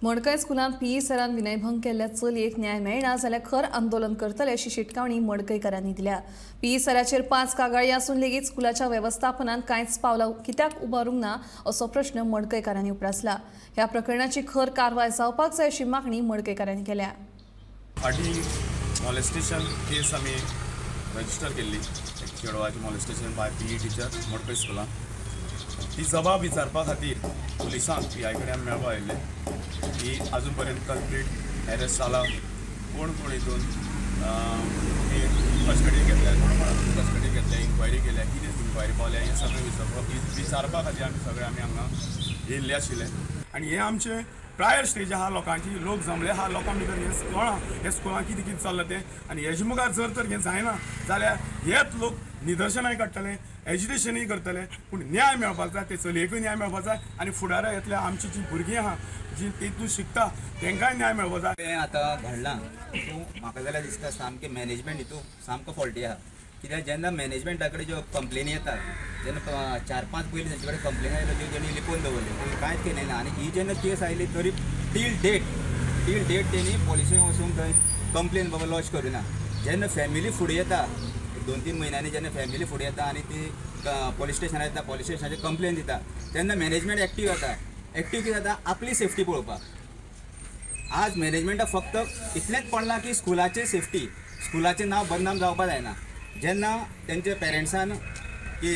मडकय स्कुलांत पीई सरान विनयभंग केल्ल्या चलयेक न्याय मेळना जाल्यार खर आंदोलन करतले अशी शिटकावणी मडकयकारांनी दिल्या. पीई सराचेर 5 कागाळी आसून लेगीत स्कुलाच्या वेवस्थापनान कांयच पावलां कित्याक उबारूंक ना असो प्रश्न मडकयकारांनी उप्रासला. ह्या प्रकरणाची खर कारवाय जावपाक जाय अशी मागणी मडकयकारांनी केल्या. फाटीं मॉलेस्टेशन केस आमी रजिस्टर केल्ली, एक चेडवाची molestation by PE teacher Madkai स्कुलान. ती जबाब विचारपा खातीर पुलिसांक पी I कडेन आमी मेळपा आयिल्ले की आजून पर्यंत कल्प्रीट एरेस्ट जाला, कोण कोण हितून कस्टडी घेतल्या, कोण कोण कस्टडी घेतल्या, इन्क्वायरी केल्या, कितें इन्क्वायरी पावल्या, हें सगळें विचारपा खातीर आमी सगळे आमी हांगा येयल्ले आशिल्ले. आनी हें आमचें प्रायर स्टेज आहा, लोकांची लोक जमले आहा, लोकां भितर हें कळ्ळां हे स्कुलान कितें कितें चल्लां तें. आनी हेजे मुखार जर तर हें जायना जाल्यार हेच लोक निदर्शनाय काडटले, एजिटेशनूय करतले, पूण न्याय मेळपाक जाय, ते चलयेकूय न्याय मेळपाक जाय आनी फुडाराक येतल्या आमची जी भुरगीं आहा, जी तितून शिकता, तेंकांय न्याय मेळपाक जाय. तें आतां घडलां तितून म्हाका जाल्यार दिसता सामकें मॅनेजमेंट हितून सामको फॉल्टी आहा. कित्याक जेन्ना मॅनेजमेंटा कडेन ज्यो कंप्लेनी येता तेन्ना 4-5 पयलीं तेंचे कडेन कंप्लेनी आयल्यो, त्यो तेणी लिपोवन दवरल्यो, त्यो कांयच केलें ना. आनी ही जेन्ना केस आयली तरी टील डेट तेणी पोलिसे वचून थंय कंप्लेन बाबा लॉज करुना. जेन्ना फॅमिली फुडें येता, 2-3 म्हयन्यांनी जेन्ना फॅमिली फुडें येता आनी ती पोलीस स्टेशनार येता, पोलीस स्टेशनाचेर कंप्लेन दिता, तेन्ना मॅनेजमेंट एक्टीव जाता. एक्टीव कितें जाता? आपली सेफ्टी पळोवपाक. आज मॅनेजमेंटाक फक्त इतलेंच पडलां की स्कुलाचे सेफ्टी, स्कुलाचें नांव बदनाम जावपाक जायना. जेन्ना तेंच्या पेरंट्सान की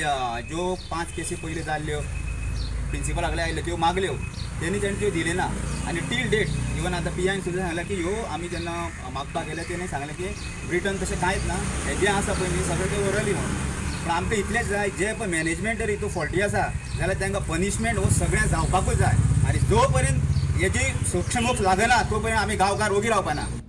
ज्यो 5 केसी पयलीं जाल्ल्यो, प्रिंसिपला कडेन आयल्यो, त्यो मागल्यो, तेणी तेणी त्यो दिल्यो ना. आनी टील डेट इवन आतां पी आयन सुद्दां सांगलें की ह्यो आमी जेन्ना मागपाक गेले, तेणी सांगलें की रिटर्न तशें कांयच ना, हें जें आसा पळय न्ही सगळें तें ओरली म्हणून. पूण आमकां इतलेंच जाय, जे पळय मॅनेजमेंट जर हितून फॉल्टी आसा जाल्यार तांकां पनिशमेंट हो सगळ्यांक जावपाकूच जाय. आनी जो पर्यंत हेजी सोक्षमोक्ष लागना तो पर्यंत आमी गांवकार ओगी रावपाना.